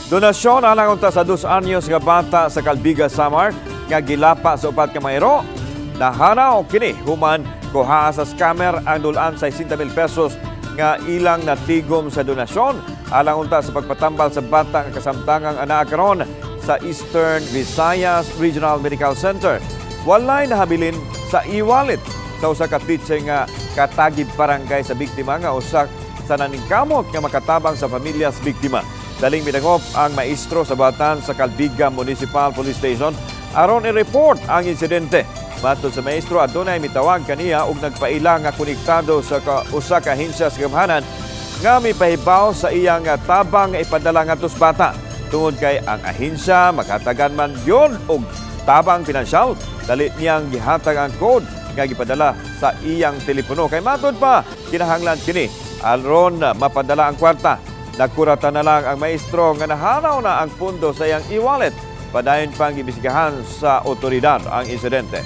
Donasyon alang unta sa 2 anyos nga bata sa Calbiga, Samar nga gilapa sa upat ka mga iro. Nahanaw kini human kuha sa scammer ang dulaan sa 60,000 pesos nga ilang natigom sa donasyon alang unta sa pagpatambal sa bata nga kasamtangang anaa karon sa Eastern Visayas Regional Medical Center. Walay nahabilin sa e-wallet sa usa ka teacher nga katagib barangay sa biktima nga usa sa naningkamot nga makatabang sa pamilya sa biktima. Daling midangop ang maestro sa batan sa Calbiga Municipal Police Station aron i-report ang insidente. Matod sa maestro, adunay mitawag kaniya og nagpaila nga konektado sa usa ka ahensya sa gamhanan nga mipahibaw sa iyang tabang nga ipadala ngadto sa bata. Tungod kay ang ahensya makatagan man yun og tabang pinansyal, dali niyang gihatag ang code nga gipadala sa iyang telepono. Kay matod pa, kinahanglan kini aron mapadala ang kwarta. Nakurata na lang ang maestro nga nahanaw na ang pundo sa iyang e-wallet. Padayon pang imbestigahan sa otoridad ang insidente.